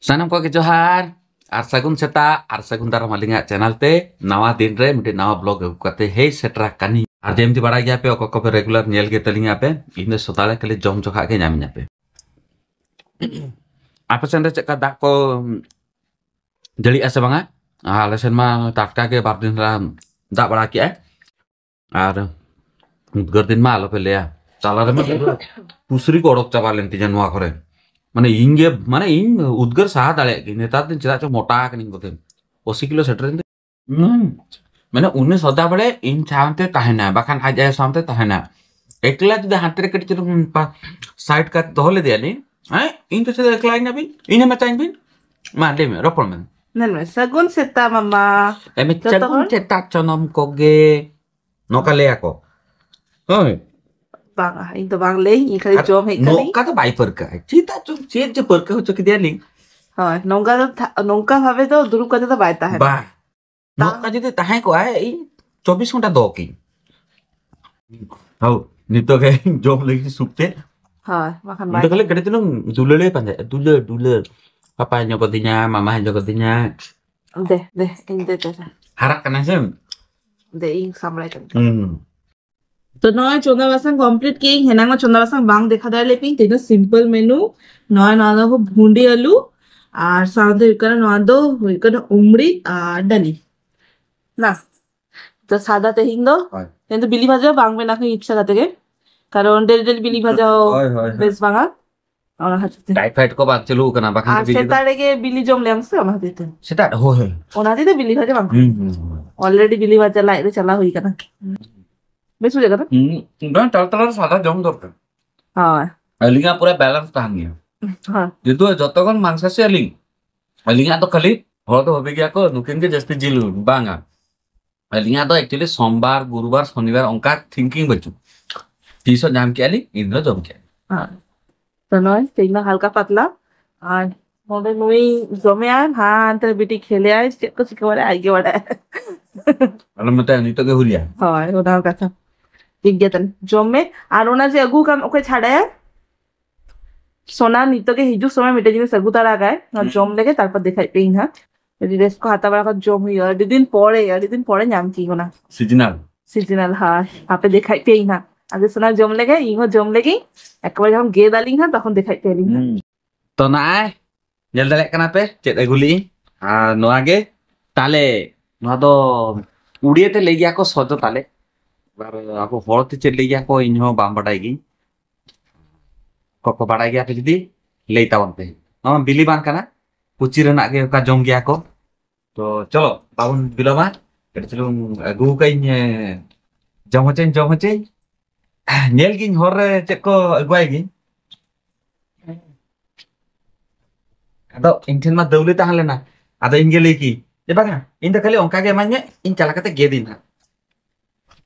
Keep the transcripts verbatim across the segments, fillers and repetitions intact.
ᱥᱟᱱᱟᱢ ᱠᱚᱜᱮ ᱡᱚᱦᱟᱨ ᱟᱨ ᱥᱟᱹᱜᱩᱱ ᱥᱮᱛᱟᱜ ᱟᱨ ᱥᱟᱹᱜᱩᱱ ᱫᱟᱨᱟᱢ ᱟᱹᱞᱤᱧᱟᱜ ᱪᱮᱱᱮᱞ ᱛᱮ ᱱᱟᱣᱟ ᱫᱤᱱ ᱨᱮ ᱢᱤᱫᱴᱤᱡ ᱱᱟᱣᱟ ᱵᱞᱚᱜ ᱟᱹᱜᱩ ᱠᱟᱛᱮ ᱦᱮᱡ ᱥᱮᱴᱮᱨ ᱟᱠᱟᱱᱤᱧ᱾ ᱟᱨ ᱡᱮᱢᱛᱤ ᱵᱟᱲᱟᱭ ᱜᱮᱭᱟ ᱯᱮ, ᱚᱠᱚᱭ ᱠᱚᱯᱮ ᱨᱮᱜᱩᱞᱟᱨ ᱧᱮᱞ ᱜᱮ ᱛᱟᱹᱞᱤᱧᱟ ᱯᱮ, ᱤᱧ ᱫᱚ ᱥᱚᱫᱟᱲᱮ ᱠᱷᱟᱹᱞᱤ ᱡᱚᱢ ᱡᱚᱠᱷᱟ ᱜᱮ ᱧᱟᱢᱤᱧᱟ ᱯᱮ᱾ ᱟᱯᱮ ᱥᱮᱱ ᱨᱮ ᱪᱮᱫ ᱞᱮᱠᱟ ᱫᱟᱜ ᱠᱚ ᱡᱟᱹᱲᱤᱜᱼᱟ ᱥᱮ ᱵᱟᱝᱟ? ᱟᱞᱮ ᱥᱮᱱ ᱢᱟ ᱴᱟᱴᱠᱟ ᱜᱮ ᱵᱟᱨ ᱫᱤᱱ ᱞᱟᱦᱟ ᱫᱟᱜ ᱵᱟᱲᱟ ᱠᱮᱜᱼᱟᱭ᱾ ᱟᱨ ᱩᱫᱽᱜᱟᱹᱨ ᱫᱤᱱ ᱢᱟ ᱟᱞᱚᱯᱮ ᱞᱟᱹᱭᱟ, ᱛᱟᱞᱟ ᱨᱮᱢᱟ ᱯᱩᱨᱟᱹ ᱯᱩᱥᱨᱤ ᱠᱚ ᱚᱰᱚᱠ ᱪᱟᱵᱟ ᱞᱮᱱ ᱛᱤᱧᱟ ᱱᱚᱣᱟ ᱠᱚᱨᱮ᱾ ᱢᱟᱱᱮ ᱤᱧ ᱜᱮ, ᱢᱟᱱᱮ ᱤᱧ ᱩᱫᱽᱜᱟᱹᱨ ᱥᱟᱦᱟ ᱫᱟᱲᱮᱭᱟᱜ ᱜᱤᱧ᱾ ᱱᱮᱛᱟᱨ ᱫᱤᱱ ᱪᱮᱫᱟᱜ ᱪᱚ ᱢᱚᱴᱟ ᱟᱠᱟᱱᱟᱹᱧ ᱵᱚᱫᱮ, ᱟᱥᱤ ᱠᱤᱞᱳ ᱥᱮᱴᱮᱨᱮᱱ ᱛᱤᱧ᱾ ᱦᱩᱸ᱾ ᱢᱟᱱᱮ ᱩᱱᱤ ᱥᱚᱫᱟ ᱵᱟᱲᱮ ᱤᱧ ᱥᱟᱶᱛᱮ ᱛᱟᱦᱮᱱᱟ, ᱵᱟᱠᱷᱟᱱ ᱟᱡ ᱟᱭᱳ ᱥᱟᱶᱛᱮ ᱛᱟᱦᱮᱱᱟ᱾ ᱮᱠᱞᱟ ᱡᱩᱫᱤ ᱦᱟᱱᱛᱮ ᱨᱮ ᱠᱟᱹᱴᱤᱡ ᱪᱩᱞᱩᱝ ᱯᱟ-, ᱥᱟᱭᱤᱰ ᱠᱟᱛᱮ ᱫᱚᱦᱚ ᱞᱮᱫᱮᱭᱟᱞᱤᱧ, ᱦᱮᱸ, ᱤᱧ ᱫᱚ ᱪᱮᱫ ᱮᱠᱞᱟ ᱤᱧ ᱟᱹᱵᱤᱱ? ᱤᱧ ᱦᱚᱸ ᱢᱮᱛᱟᱧ ᱵᱤᱱ᱾ ᱢᱟ ᱞᱟᱹᱭ ᱢᱮ, ᱨᱚᱯᱚᱲ ᱢᱮ᱾ ᱧᱮᱞ ᱢᱮ, ᱥᱟᱹᱜᱩᱱ ᱥᱮᱛᱟᱜ ᱢᱟᱢᱟ᱾ ᱮᱢ ᱡᱚᱛᱚ ᱥᱟᱹᱜᱩᱱ ᱦᱚᱲ? ᱥᱮᱛᱟᱜ ᱪᱚᱱᱚᱢ ᱠᱚᱜᱮ᱾ ᱱᱚᱝᱠᱟ ᱞᱟᱹᱭᱟ ᱠᱚ᱾ ᱦᱳᱭ᱾ ᱵᱟᱝᱟ, ᱤᱧ ᱫᱚ ᱵᱟᱝ ᱞᱟᱹᱭ, ᱤᱧ ᱠᱷᱟᱹᱞᱤ ᱟᱨ ᱡᱚᱢ ᱦᱮᱡ ᱠᱟᱹᱱᱟᱹᱧ᱾ ᱱᱚᱝᱠᱟ ᱫᱚ ᱵᱟᱭ ᱯᱟᱹᱨᱠᱟᱹᱜᱼᱟ᱾ ᱪᱮᱫᱟᱜ ᱪᱚ, ᱪᱮᱫ ᱡᱮ ᱯᱟᱹᱨᱠᱟᱹ ᱦᱚᱪᱚ ᱠᱮᱫᱮᱭᱟᱞᱤᱧ᱾ ᱦᱳᱭ, ᱱᱚᱝᱠᱟ ᱫᱚ ᱛᱷᱟ-, ᱱᱚᱝᱠᱟ ᱵᱷᱟᱵᱮ ᱫᱚ ᱫᱩᱲᱩᱵ ᱠᱟᱛᱮ ᱫᱚ ᱵᱟᱭ ᱛᱟᱦᱮᱱᱟ᱾ ᱵᱟᱝ᱾ ᱛᱟ- ᱱᱚᱝᱠᱟ ᱡᱩᱫᱤ ᱛᱟᱦᱮᱸ ᱠᱚᱜᱼᱟᱭ, ᱤᱧ ᱪᱚᱵᱵᱤᱥ ᱜᱷᱚᱱᱴᱟ ᱫᱚᱦᱚ ᱠᱤᱧ᱾ ᱦᱟᱣ, ᱱᱤᱛᱚᱜ ᱜᱮ ᱡᱚᱢ ᱞᱟᱹᱜᱤᱫ ᱥᱩᱠ ᱛᱮ᱾ ᱦᱳᱭ, ᱵᱟᱠᱷᱟᱱ ᱵᱟᱭ ᱱᱤᱛᱚᱜ ᱠᱷᱟᱹᱞᱤ ᱠᱟᱹᱴᱤᱡ ᱪᱩᱞᱩᱝ ᱫᱩᱞᱟᱹᱲᱮ ᱯᱟᱸᱡᱟᱭᱟ, ᱫᱩᱞᱟᱹᱲ, ᱫᱩᱞᱟᱹᱲ᱾ ᱯᱟᱯᱟᱭ ᱧᱚᱜ ᱠᱟᱫᱤᱧᱟ, ᱢᱟᱢᱟᱭ ᱧᱚᱜ ᱠᱟᱫᱤᱧᱟ᱾ ᱫᱮ, ᱫᱮ, ᱤᱧ ᱫᱮ, ᱫᱮ, ᱫᱮ᱾ ᱦᱟᱨᱟᱜ ᱠᱟᱱᱟᱭ ᱥᱮ? ᱫᱮ, ᱤᱧ ᱥᱟᱢᱵᱲᱟᱭ ᱠᱟᱱ᱾ ᱦᱩᱸ᱾ ᱛᱚ, ᱱᱚᱜᱼᱚᱭ ᱪᱚᱸᱫᱟ ᱵᱟᱥᱟᱝ complete ᱠᱮᱫ ᱤᱧ, ᱦᱮᱱᱟᱝ ᱢᱟ ᱪᱚᱸᱫᱟ ᱵᱟᱥᱟᱝ ᱵᱟᱝ ᱫᱮᱠᱷᱟ ᱫᱟᱲᱮ ᱞᱮᱫ ᱯᱮ, ᱛᱮᱦᱮᱧ ᱫᱚ simple menu᱾ ᱱᱚᱜᱼᱚᱭ ᱱᱚᱣᱟ ᱫᱚ ᱵᱷᱩᱸᱰᱤ ᱟᱹᱞᱩ, ᱟᱨ ᱥᱟᱶᱛᱮ ᱦᱩᱭᱩᱜ ᱠᱟᱱᱟ, ᱱᱚᱣᱟ ᱫᱚ ᱦᱩᱭᱩᱜ ᱠᱟᱱᱟ ᱩᱢᱲᱤ ᱟᱨ ᱰᱟᱹᱞᱤ᱾ ᱱᱟ, ᱛᱚ ᱥᱟᱫᱟ ᱛᱮᱦᱮᱧ ᱫᱚ, ᱦᱳᱭ᱾ ᱛᱮᱦᱮᱧ ᱫᱚ ᱵᱤᱞᱤ ᱵᱷᱟᱡᱟ ᱵᱟᱝ ᱵᱮᱱᱟᱣ ᱦᱩᱭ ᱤᱪᱪᱷᱟ ᱠᱟᱛᱮ ᱜᱮ, ᱠᱟᱨᱚᱱ daily daily ᱵᱤᱞᱤ ᱵᱷᱟᱡᱟ ᱦᱚᱸ ᱦᱳᱭ, ᱦᱳᱭ, ᱦᱳᱭ᱾ ᱵᱮᱥ ᱵᱟᱝᱟ, ᱚᱱᱟ ᱠᱷᱟᱹᱛᱤᱨ ᱛᱮ᱾ ᱴᱟᱭᱯᱷᱚᱭᱮᱰ ᱠᱚ ᱵᱟᱝ ᱪᱟᱹᱞᱩ ᱟᱠᱟᱱᱟ, ᱵᱟᱠᱷᱟᱱ ᱟᱨ ᱫᱚ ᱵᱤᱞᱤ ᱫᱚ ᱥᱮᱛᱟᱜ ᱨᱮᱜᱮ ᱵᱤᱞᱤ ᱡᱚᱢ ᱞᱮᱢ ᱥᱮ, ᱚᱱᱟ ᱠᱷᱟᱹᱛᱤᱨ ᱛᱮ᱾ ᱥᱮᱛᱟᱜ ᱨᱮ, ᱦᱳᱭ, ᱦᱳᱭ᱾ ᱚᱱᱟ ᱠᱷᱟᱹᱛᱤᱨ ᱛᱮ ᱵᱤᱞᱤ ᱵᱷᱟᱡᱟ ᱵᱟᱝ᱾ ᱦᱩᱸ, ᱦᱩᱸ, ᱦᱩᱸ᱾ Already ᱵᱤᱞᱤ ᱵᱷᱟᱡᱟ ᱞᱟᱡ ᱨᱮ ᱪᱟᱞᱟᱣ ᱦᱩᱭ ᱠᱟᱱᱟ᱾ ᱵᱮᱥ ᱵᱩᱡᱷᱟᱹᱜ ᱠᱟᱱᱟ? ᱦᱩᱸ, ᱵᱟᱝ, ᱛᱟᱞᱟ ᱛᱟᱞᱟ ᱨᱮ ᱥᱟᱫᱟ ᱡᱚᱢ ᱫᱚᱨᱠᱟᱨ᱾ ᱦᱳᱭ᱾ ᱟᱹᱞᱤᱧᱟᱜ ᱯᱩᱨᱟᱹ balance ᱛᱟᱦᱮᱱ ᱜᱮᱭᱟ᱾ ᱦᱳᱭ᱾ ᱡᱮᱦᱮᱛᱩ ᱡᱚᱛᱚ ᱠᱷᱚᱱ ᱢᱟᱝᱥᱟᱥᱤ ᱟᱹᱞᱤᱧ, ᱟᱹᱞᱤᱧᱟᱜ ᱫᱚ ᱠᱷᱟᱹᱞᱤ ᱦᱚᱲ ᱫᱚ ᱵᱷᱟᱵᱤ ᱜᱮᱭᱟ ᱠᱚ, ᱱᱩᱠᱤᱱ ᱜᱮ ᱡᱟᱹᱥᱛᱤ ᱡᱤᱞ, ᱵᱟᱝᱟ᱾ ᱟᱹᱞᱤᱧᱟᱜ ᱫᱚ actually ᱥᱳᱢᱵᱟᱨ, ᱜᱩᱨᱩᱵᱟᱨ, ᱥᱚᱱᱤᱵᱟᱨ ᱚᱱᱠᱟ thinking ᱵᱟᱹᱪᱩᱜ᱾ ᱛᱤᱥᱚᱜ ᱧᱟᱢ ᱠᱮᱜᱼᱟ ᱞᱤᱧ, ᱤᱧ ᱫᱚ ᱡᱚᱢ ᱠᱮᱜᱼᱟ ᱞᱤᱧ᱾ ᱦᱳᱭ᱾ ᱛᱚ ᱱᱚᱜᱼᱚᱭ ᱛᱮᱦᱮᱧ ᱫᱚ ᱦᱟᱞᱠᱟ ᱯᱟᱛᱞᱟ, ᱟᱨ ᱱᱚᱰᱮ ᱱᱩᱭ ᱡᱚᱢᱮᱜᱼᱟᱭ, ᱦᱟᱱᱛᱮ ᱨᱮ ᱵᱤᱴᱤ ᱠᱷᱮᱞᱮᱜᱼᱟᱭ, ᱪᱮᱫ ᱠᱚ ᱪᱤᱠᱟᱹ ᱵᱟᱲᱟᱭᱟ ᱟᱡ ᱜᱮ ᱵᱟᱲᱟᱭᱟ᱾ ᱟᱞᱚᱢ ᱢᱮᱛᱟᱭᱟ, ᱱᱤᱛᱚᱜ ᱜᱮ ᱦᱩᱨᱤᱭᱟ᱾ ᱦᱳᱭ, ᱚᱱᱟ ᱦᱚᱸ ᱠᱟᱛᱷᱟ᱾ ᱴᱷᱤᱠ ᱜᱮᱭᱟ, ᱛᱟᱦᱞᱮ ᱡᱚᱢ ᱢᱮ᱾ ᱟᱨ ᱚᱱᱟ ᱡᱮ ᱟᱹᱜᱩ ᱠᱟᱢ, ᱚᱠᱚᱭ ᱪᱷᱟᱰᱟᱭᱟ? ᱥᱳᱱᱟ ᱱᱤᱛᱚᱜ ᱜᱮ ᱦᱤᱡᱩᱜ ᱥᱚᱢᱚᱭ ᱢᱤᱫᱴᱮᱱ ᱡᱤᱱᱤᱥ ᱟᱹᱜᱩ ᱛᱟᱨᱟ ᱠᱟᱭ, ᱱᱚᱣᱟ ᱦᱩᱸ᱾ ᱡᱚᱢ ᱞᱮᱜᱮ, ᱛᱟᱨᱯᱚᱨ ᱫᱮᱠᱷᱟᱭ ᱯᱮ ᱤᱧ ᱦᱟᱸᱜ᱾ ᱟᱹᱰᱤ ᱨᱮᱥᱴ ᱠᱚ ᱦᱟᱛᱟᱣ ᱵᱟᱲᱟ ᱠᱟᱛᱮ ᱡᱚᱢ ᱦᱩᱭᱩᱜᱼᱟ, ᱟᱹᱰᱤ ᱫᱤᱱ ᱯᱚᱨᱮ, ᱟᱹᱰᱤ ᱫᱤᱱ ᱯᱚᱨᱮ ᱧᱟᱢ ᱠᱤ ᱠᱟᱱᱟ᱾ ᱥᱤᱡᱤᱱᱟᱞ᱾ ᱥᱤᱡᱤᱱᱟᱞ, ᱦᱳᱭ᱾ ᱦᱟᱯᱮ ᱫᱮᱠᱷᱟᱭ ᱯᱮ ᱤᱧ ᱦᱟᱸᱜ᱾ ᱟᱹᱜᱩ ᱥᱳᱱᱟ ᱡᱚᱢ ᱞᱮᱜᱮ, ᱤᱧ ᱦᱚᱸ ᱡᱚᱢ ᱞᱮᱜᱤᱧ᱾ ᱮᱠᱵᱟᱨ ᱡᱚᱠᱷᱚᱱ ᱜᱮᱫ ᱟᱞᱤᱧ ᱦᱟᱸᱜ, ᱛᱚᱠᱷᱚᱱ ᱫᱮᱠᱷᱟᱭ ᱯᱮ ᱟᱹᱞᱤᱧ ᱦᱟᱸᱜ᱾ ᱦᱩᱸ᱾ ᱛᱚ ᱱᱚᱜᱼᱚᱭ ᱧᱮᱞ ᱫᱟᱲᱮᱭᱟᱜ ᱠᱟᱱᱟ ᱯᱮ ᱪᱮᱫ ᱟᱹᱜᱩ ᱞᱤᱧ, ᱟᱨ ᱱᱚᱣᱟ ᱜᱮ ᱛᱟᱞᱮ, ᱱᱚᱣᱟ ᱫᱚ ᱩᱲᱤᱭᱟ ᱛᱮ ᱞᱟᱹᱭ ᱜᱮᱭᱟ ᱠᱚ ᱥᱚᱡᱚ ᱛᱟᱞᱮ, ᱟᱨ ᱟᱵᱚ ᱦᱚᱲ ᱛᱮ ᱪᱮᱫ ᱞᱟᱹᱭ ᱜᱮᱭᱟ ᱠᱚ ᱤᱧ ᱦᱚᱸ ᱵᱟᱝ ᱵᱟᱰᱟᱭ ᱜᱤᱧ᱾ ᱠᱚᱠᱚ ᱵᱟᱲᱟᱭ ᱜᱮᱭᱟ ᱯᱮ ᱡᱩᱫᱤ ᱞᱟᱹᱭ ᱛᱟᱵᱚᱱ ᱯᱮ᱾ ᱱᱚᱣᱟ ᱵᱤᱞᱤ ᱵᱟᱝ ᱠᱟᱱᱟ, ᱠᱩᱪᱤ ᱨᱮᱱᱟᱜ ᱜᱮ ᱚᱱᱠᱟ ᱡᱚᱢ ᱜᱮᱭᱟ ᱠᱚ᱾ ᱛᱚ ᱪᱚᱞᱚ ᱵᱟᱵᱚᱱ ᱵᱤᱞᱚᱢᱟ, ᱠᱟᱹᱴᱤᱡ ᱪᱩᱞᱩᱝ ᱟᱹᱜᱩ ᱠᱟᱜ ᱤᱧ, ᱮ, ᱡᱚᱢ ᱦᱚᱪᱚᱧ, ᱡᱚᱢ ᱦᱚᱪᱚᱧ᱾ ᱧᱮᱞ ᱜᱤᱧ ᱦᱚᱨ ᱨᱮ ᱪᱮᱫ ᱠᱚ ᱟᱹᱜᱩᱣᱟᱭ ᱜᱤᱧ᱾ ᱟᱫᱚ ᱤᱧ ᱴᱷᱮᱱ ᱢᱟ ᱫᱟᱹᱣᱞᱤ ᱛᱟᱦᱮᱸ ᱞᱮᱱᱟ, ᱟᱫᱚ ᱤᱧ ᱜᱮ ᱞᱟᱹᱭ ᱠᱤᱧ ᱡᱮ, "ᱵᱟᱝᱟ, ᱤᱧ ᱫᱚ ᱠᱷᱟᱹᱞᱤ ᱚᱱᱠᱟ ᱜᱮ ᱮᱢᱟᱹᱧ ᱢᱮ, ᱤᱧ ᱪᱟᱞᱟᱣ ᱠᱟᱛᱮ ᱜᱮᱫ ᱤᱧ ᱦᱟᱸᱜ᱾"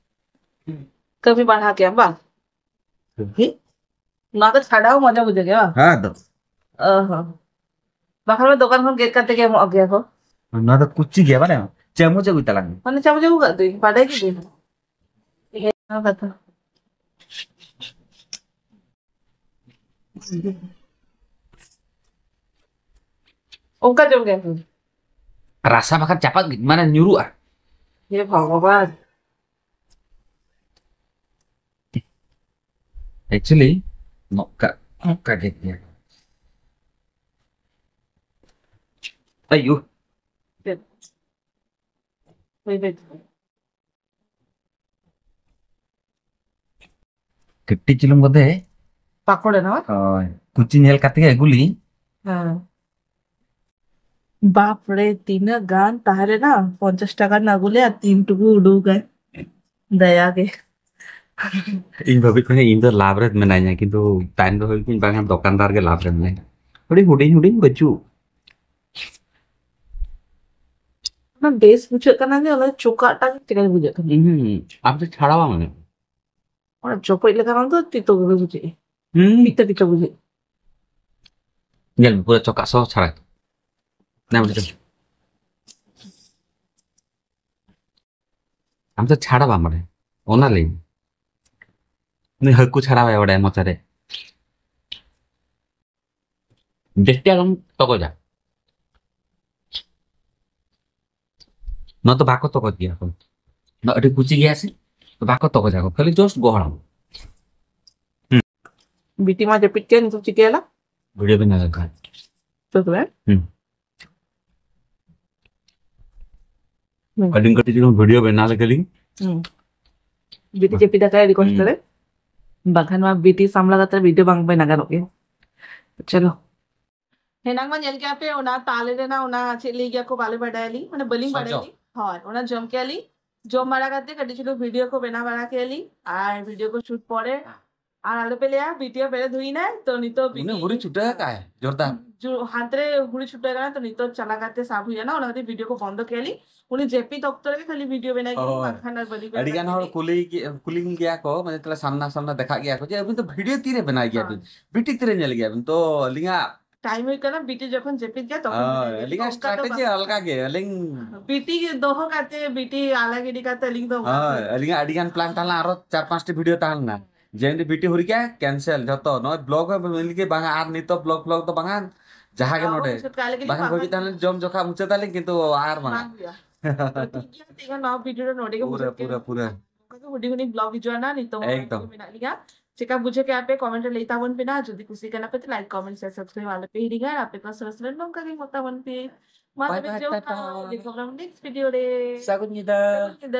ᱠᱟᱹᱢᱤ ᱵᱟᱲᱦᱟᱣ ᱠᱮᱜᱼᱟᱢ ᱵᱟᱝ? ᱦᱮᱸ? ᱱᱚᱣᱟ ᱫᱚ ᱪᱷᱟᱰᱟᱣ ᱢᱚᱡᱟ ᱵᱩᱡᱷᱟᱹᱜ ᱜᱮᱭᱟ ᱵᱟᱝ? ᱦᱮᱸ ᱫᱚ᱾ ᱚ ᱦᱚᱸ᱾ ᱵᱟᱠᱷᱟᱱ ᱢᱟ ᱫᱚᱠᱟᱱ ᱠᱷᱚᱱ ᱜᱮᱫ ᱠᱟᱛᱮ ᱜᱮ ᱮᱢᱚᱜ ᱜᱮᱭᱟ ᱠᱚ᱾ ᱱᱚᱣᱟ ᱫᱚ ᱠᱩᱪᱤ ᱜᱮᱭᱟ, ᱵᱟᱲᱟᱭᱟᱢ? ᱪᱟᱢᱚᱪ ᱟᱹᱜᱩᱭ ᱛᱟᱞᱟᱝ ᱢᱮ᱾ ᱢᱟᱱᱮ ᱪᱟᱢᱚᱪ ᱟᱹᱜᱩ ᱠᱟᱜ ᱫᱩᱧ, ᱵᱟᱰᱟᱭ ᱠᱤᱫᱟᱹᱧ᱾ ᱦᱮᱸ, ᱱᱚᱣᱟ ᱠᱟᱛᱷᱟ᱾ ᱚᱱᱠᱟ ᱡᱚᱢ ᱜᱮᱭᱟ ᱠᱚ᱾ ᱨᱟᱥᱟ ᱵᱟᱠᱷᱟᱱ ᱪᱟᱯᱟᱫ ᱜᱤ-, ᱢᱟᱱᱮ ᱧᱩᱨᱩᱜᱼᱟ᱾ ᱦᱮ ᱵᱷᱚᱜᱚᱵᱟᱱ᱾ Actually, ᱱᱚᱝᱠᱟ, ᱱᱚᱝᱠᱟ ᱜᱮ ᱜᱮᱭᱟ᱾ ᱟᱭᱩ᱾ ᱪᱮᱫ? ᱦᱳᱭ, ᱦᱳᱭ᱾ ᱠᱟᱹᱴᱤᱡ ᱪᱩᱞᱩᱝ ᱵᱚᱫᱮ᱾ ᱯᱟᱠᱚᱲ ᱮᱱᱟ ᱵᱟᱝ? ᱦᱳᱭ, ᱠᱩᱪᱤ ᱧᱮᱞ ᱠᱟᱛᱮ ᱜᱮ ᱟᱹᱜᱩ ᱞᱤᱧ᱾ ᱦᱮᱸ᱾ ᱵᱟᱯ ᱨᱮ, ᱛᱤᱱᱟᱹᱜ ᱜᱟᱱ ᱛᱟᱦᱮᱸ ᱞᱮᱱᱟ? ᱯᱚᱧᱪᱟᱥ ᱴᱟᱠᱟ ᱨᱮᱱᱟᱜ ᱟᱹᱜᱩ ᱞᱮᱜᱼᱟ, ᱛᱤᱱ ᱴᱩᱠᱩ ᱩᱰᱩᱠ ᱟᱭ᱾ ᱫᱟᱭᱟ ᱜᱮ᱾ ᱤᱧ ᱵᱷᱟᱵᱤ ᱠᱟᱱᱟ ᱤᱧ ᱫᱚ ᱞᱟᱵᱷ ᱨᱮ ᱢᱮᱱᱟᱧᱟ, ᱠᱤᱱᱛᱩ ᱛᱟᱭᱚᱢ ᱫᱚ ᱦᱩᱭᱩᱜ ᱠᱟᱱᱟ ᱵᱟᱝ, ᱫᱚᱠᱟᱱᱫᱟᱨ ᱜᱮ ᱞᱟᱵᱷ ᱨᱮ ᱢᱮᱱᱟᱭᱟ᱾ ᱦᱩᱰᱤᱧ, ᱦᱩᱰᱤᱧ, ᱦᱩᱰᱤᱧ ᱵᱟᱹᱪᱩᱜ᱾ ᱚᱱᱟ ᱵᱮᱥ ᱵᱩᱡᱷᱟᱹᱜ ᱠᱟᱱᱟ ᱡᱮ ᱚᱱᱟ ᱪᱚᱠᱟᱜ ᱴᱟᱜ ᱪᱮᱠᱟ ᱵᱩᱡᱷᱟᱹᱜ ᱠᱟᱱᱟ? ᱦᱩᱸ, ᱟᱢ ᱫᱚ ᱪᱷᱟᱲᱟᱣ ᱟᱢ᱾ ᱚᱱᱟ ᱪᱚᱯᱚᱡ ᱞᱮᱠᱷᱟᱱ ᱫᱚ ᱛᱤᱛᱚ ᱜᱮ ᱵᱩᱡᱷᱟᱹᱜᱼᱟ᱾ ᱦᱩᱸ᱾ ᱯᱤᱛᱟᱹ ᱯᱤᱛᱟᱹ ᱵᱩᱡᱷᱟᱹᱜᱼᱟ᱾ ᱧᱮᱞ ᱢᱮ, ᱯᱩᱨᱟᱹ ᱪᱚᱠᱟᱜ ᱥᱚᱦᱚ ᱪᱷᱟᱲᱟ᱾ ᱧᱮᱞ ᱢᱮ᱾ ᱟᱢ ᱫᱚ ᱪᱷᱟᱲᱟ ᱵᱟᱢ ᱵᱟᱲᱟᱭᱟ, ᱚᱱᱟ ᱞᱟᱹᱭ ᱢᱮ᱾ ᱩᱱᱤ ᱦᱟᱹᱠᱩ ᱪᱷᱟᱲᱟ ᱵᱟᱭ ᱵᱟᱲᱟᱭᱟ ᱢᱚᱪᱟ ᱨᱮ᱾ ᱡᱟᱹᱥᱛᱤ ᱟᱞᱚᱢ ᱛᱚᱜᱚᱡᱟ᱾ ᱱᱚᱣᱟ ᱫᱚ ᱵᱟᱠᱚ ᱛᱚᱜᱚᱡ ᱜᱮᱭᱟ ᱠᱚ᱾ ᱱᱚᱣᱟ ᱟᱹᱰᱤ ᱠᱩᱪᱤ ᱜᱮᱭᱟ ᱥᱮ, ᱛᱚ ᱵᱟᱠᱚ ᱛᱚᱜᱚᱡᱟ ᱠᱚ, ᱠᱷᱟᱹᱞᱤ just ᱜᱚᱦᱚᱲᱟᱢ᱾ ᱵᱤᱴᱤ ᱢᱟ ᱡᱟᱹᱯᱤᱫ ᱠᱮᱫ, ᱱᱤᱛᱚᱜ ᱪᱤᱠᱟᱹᱭᱟᱞᱟ? ᱵᱷᱤᱰᱤᱭᱳ ᱵᱮᱱᱟᱣ ᱞᱮᱠᱷᱟᱱ᱾ ᱛᱚ ᱛᱚᱵᱮ? ᱦᱩᱸ᱾ ᱦᱩᱸ᱾ ᱟᱹᱞᱤᱧ ᱠᱟᱹᱴᱤᱡ ᱪᱩᱞᱩᱝ ᱵᱷᱤᱰᱤᱭᱳ ᱵᱮᱱᱟᱣ ᱞᱮᱜᱮ ᱞᱤᱧ᱾ ᱦᱩᱸ᱾ ᱵᱤᱴᱤ ᱡᱟᱹᱯᱤᱫ ᱟᱠᱟᱫ ᱟᱹᱰᱤ ᱠᱚᱥᱴᱚ ᱦᱩᱸ᱾ ᱨᱮ᱾ ᱵᱟᱠᱷᱟᱱ ᱢᱟ ᱵᱤᱴᱤ ᱥᱟᱢᱞᱟ ᱠᱟᱛᱮ ᱵᱷᱤᱰᱤᱭᱳ ᱵᱟᱝ ᱵᱮᱱᱟᱣ ᱜᱟᱱᱚᱜ ᱜᱮᱭᱟ᱾ ᱪᱚᱞᱚ᱾ ᱦᱮᱱᱟᱝ ᱢᱟ ᱧᱮᱞ ᱠᱮᱜᱼᱟ ᱯᱮ ᱚᱱᱟ ᱛᱟᱞᱮ ᱨᱮᱱᱟᱜ ᱚᱱᱟ ᱪᱮᱫ ᱞᱟᱹᱭ ᱜᱮᱭᱟ ᱠᱚ, ᱵᱟᱞᱮ ᱵᱟᱰᱟᱭᱟᱞᱤᱧ, ᱢᱟᱱᱮ ᱵᱟᱹᱞᱤᱧ ᱥᱚᱡᱚ᱾ ᱵᱟᱰᱟᱭᱟᱞᱤᱧ᱾ ᱦᱳᱭ, ᱚᱱᱟ ᱡᱚᱢ ᱠᱮᱜᱼᱟ ᱞᱤᱧ᱾ ᱡᱚᱢ ᱵᱟᱲᱟ ᱠᱟᱛᱮ ᱠᱟᱹᱴᱤᱡ ᱪᱩᱞᱩᱝ ᱵᱷᱤᱰᱤᱭᱳ ᱠᱚ ᱵᱮᱱᱟᱣ ᱵᱟᱲᱟ ᱠᱮᱜᱼᱟ ᱞᱤᱧ ᱟᱨ ᱵᱷᱤᱰᱤᱭᱳ ᱠᱚ ᱥᱩᱴ ᱯᱚᱨᱮ ᱟᱨ ᱟᱞᱚᱯᱮ ᱞᱟᱹᱭᱟ ᱵᱤᱴᱤ ᱦᱚᱸ ᱵᱮᱨᱮᱫ ᱦᱩᱭᱱᱟᱭ, ᱛᱚ ᱱᱤᱛᱚᱜ ᱩᱱᱤ ᱵᱤᱴᱤ ᱦᱩᱲᱩ ᱪᱷᱩᱴᱟᱹᱣ ᱟᱠᱟᱜᱼᱟᱭ, ᱡᱳᱨᱫᱟᱨ᱾ ᱡᱳ-, ᱦᱟᱱᱛᱮ ᱨᱮ ᱦᱩᱲᱩ ᱪᱷᱩᱴᱟᱹᱣ ᱠᱟᱱᱟ, ᱛᱚ ᱱᱤᱛᱚᱜ ᱪᱟᱞᱟᱣ ᱠᱟᱛᱮ ᱥᱟᱵ ᱦᱩᱭᱩᱜᱼᱟ ᱱᱟ, ᱚᱱᱟ ᱠᱷᱟᱹᱛᱤᱨ ᱵᱷᱤᱰᱤᱭᱳ ᱠᱚ ᱵᱚᱱᱫᱚ ᱠᱮᱜᱼᱟ ᱞᱤᱧ᱾ ᱩᱱᱤ ᱡᱟᱹᱯᱤᱫ ᱚᱠᱛᱚ ᱨᱮᱜᱮ ᱠᱷᱟᱹᱞᱤ ᱵᱷᱤᱰᱤᱭᱳ ᱵᱮᱱᱟᱣ ᱜᱮ, ᱦᱳᱭ᱾ ᱵᱟᱝᱠᱷᱟᱱ ᱟᱨ ᱵᱟᱹᱞᱤᱧ ᱵᱮᱱᱟᱣ ᱟᱹᱰᱤ ᱜᱟᱱ ᱦᱚᱲ ᱫᱟᱲᱮᱭᱟᱜᱼᱟ᱾ ᱠᱩᱞᱤ ᱜᱮ-, ᱠᱩᱞᱤᱧ ᱜᱮᱭᱟ ᱠᱚ, ᱢᱟᱱᱮ ᱛᱟᱦᱞᱮ ᱥᱟᱢᱱᱟ ᱥᱟᱢᱱᱟ ᱫᱮᱠᱷᱟᱜ ᱜᱮᱭᱟ ᱠᱚ, ᱡᱮ ᱟᱹᱵᱤᱱ ᱫᱚ ᱵᱷᱤᱰᱤᱭᱳ ᱛᱤᱨᱮ ᱵᱮᱱᱟᱣ ᱜᱮᱭᱟ ᱵᱤᱱ? ᱦᱳᱭ᱾ ᱵᱤᱴᱤ ᱛᱤᱨᱮ ᱧᱮᱞ ᱜᱮᱭᱟ ᱵᱤᱱ? ᱛᱚ ᱟᱹᱞᱤᱧᱟᱜ ᱴᱟᱭᱤᱢ ᱦᱩᱭᱩᱜ ᱠᱟᱱᱟ, ᱵᱤᱴᱤ ᱡᱚᱠᱷᱚᱱ ᱡᱟᱹᱯᱤᱫ ᱜᱮᱭᱟ, ᱛᱚᱠᱷᱚᱱ ᱦᱳᱭ, ᱵᱮᱱᱟᱣ ᱜᱮᱭᱟ᱾ ᱟᱹᱞᱤᱧᱟᱜ ᱚᱱᱠᱟ ᱫᱚ ᱥᱴᱨᱟᱴᱮᱡᱤ ᱵᱟᱝ᱾ ᱟᱞᱜᱟ ᱜᱮ, ᱟᱹᱞᱤᱧ ᱵᱤᱴᱤ ᱜᱮ ᱫᱚᱦᱚ ᱠᱟᱛᱮ, ᱵᱤᱴᱤ ᱟᱞᱟᱜ ᱜᱤᱰᱤ ᱠᱟᱛᱮ ᱟᱹᱞᱤᱧ ᱫᱚ ᱚᱱᱠᱟ ᱦᱳᱭ, ᱫᱚ ᱟᱹᱞᱤᱧᱟᱜ ᱟᱹᱰᱤ ᱜᱟᱱ ᱯᱞᱟᱱ ᱛᱟᱦᱮᱸ ᱞᱮᱱᱟ, ᱟᱨᱚ ᱪᱟᱨ ᱯᱟᱸᱪᱴᱤ ᱵᱷᱤᱰᱤᱭᱳ ᱛᱟᱦᱮᱸ ᱞᱮᱱᱟ᱾ ᱡᱮ ᱩᱱᱤ ᱵᱤᱴᱤ ᱦᱩᱨᱤ ᱠᱮᱜᱼᱟ, ᱠᱮᱱᱥᱮᱞ ᱡᱷᱚᱛᱚ᱾ ᱱᱚᱜᱼᱚᱭ ᱵᱞᱚᱜ ᱦᱚᱸ ᱢᱮᱱ ᱞᱮᱜᱮ ᱵᱟᱝᱟ, ᱟᱨ ᱱᱤᱛᱚᱜ ᱵᱞᱚᱜ, ᱵᱞᱚᱜ ᱫᱚ ᱵᱟᱝᱟ, ᱡᱟᱦᱟᱸ ᱜᱮ ᱟᱵᱚ ᱱᱚᱰᱮ᱾ ᱢᱩᱪᱟᱹᱫ ᱠᱟᱜ ᱞᱮᱜᱮ ᱞᱤᱧ, ᱵᱟᱠᱷᱟᱱ ᱵᱟᱝᱟ᱾ ᱵᱷᱟᱹᱵᱤ ᱛᱟᱦᱮᱸ ᱞᱮᱱᱟ ᱡᱚᱢ ᱡᱚᱠᱷᱟ ᱢᱩᱪᱟᱹᱫ ᱟᱹᱞᱤᱧ, ᱠᱤᱱᱛᱩ ᱟᱨ ᱵᱟᱝᱟ᱾ ᱵᱟᱝ ᱦᱩᱭᱩᱜᱼᱟ᱾ ᱛᱚ ᱴᱷᱤᱠ ᱜᱮᱭᱟ, ᱛᱮᱦᱮᱧ ᱱᱚᱣᱟ ᱵᱷᱤᱰᱤᱭᱳ ᱫᱚ ᱱᱚᱰᱮ ᱜᱮ ᱯᱩᱨᱟᱹ, ᱢᱩᱪᱟᱹᱫ ᱯᱩᱨᱟᱹ, ᱠᱮᱫᱟ᱾ ᱯᱩᱨᱟᱹ᱾ ᱱᱚᱝᱠᱟ ᱜᱮ ᱦᱩᱰᱤᱧ ᱦᱩᱰᱤᱧ ᱵᱞᱚᱜ ᱦᱤᱡᱩᱜᱼᱟ ᱱᱟ, ᱱᱤᱛᱚᱜ ᱮᱠᱫᱚᱢ᱾ ᱢᱮᱱᱟᱜ ᱞᱤᱧᱟ᱾ ᱪᱮᱠᱟ ᱵᱩᱡᱷᱟᱹᱣ ᱠᱮᱜᱼᱟ ᱯᱮ? ᱠᱚᱢᱮᱱᱴ ᱨᱮ ᱞᱟᱹᱭ ᱛᱟᱵᱚᱱ ᱯᱮ ᱱᱟ᱾ ᱡᱩᱫᱤ ᱠᱩᱥᱤ ᱠᱟᱱᱟ ᱯᱮ, ᱛᱚ ᱞᱟᱭᱤᱠ, ᱠᱚᱢᱮᱱᱴ, ᱥᱮᱭᱟᱨ, ᱥᱟᱵᱥᱠᱨᱟᱭᱤᱵ ᱟᱞᱚ ᱯᱮ ᱦᱤᱲᱤᱧᱟ᱾ ᱟᱨ ᱟᱯᱮ ᱠᱚ ᱥᱚᱨᱮᱥ ᱨᱮ ᱱᱚᱝᱠᱟ ᱜᱮ ᱢᱚᱛᱟᱵᱚᱱ ᱯᱮ᱾ ᱢᱟ ᱵᱟᱭ ᱛᱚᱵᱮ ᱵᱟᱭ, ᱡᱚᱦᱟᱨ, ᱴᱟᱴᱟ᱾ ᱫᱮᱠᱷᱟᱣ ᱫᱟᱨᱟᱢ ᱱᱮᱠᱥᱴ ᱵᱷᱤᱰᱤᱭᱳ ᱨᱮ᱾ ᱥᱟᱹᱜᱩᱱ ᱧᱤᱫᱟᱹ᱾ ᱥᱟᱹᱜᱩᱱ ᱧᱤᱫᱟᱹ᱾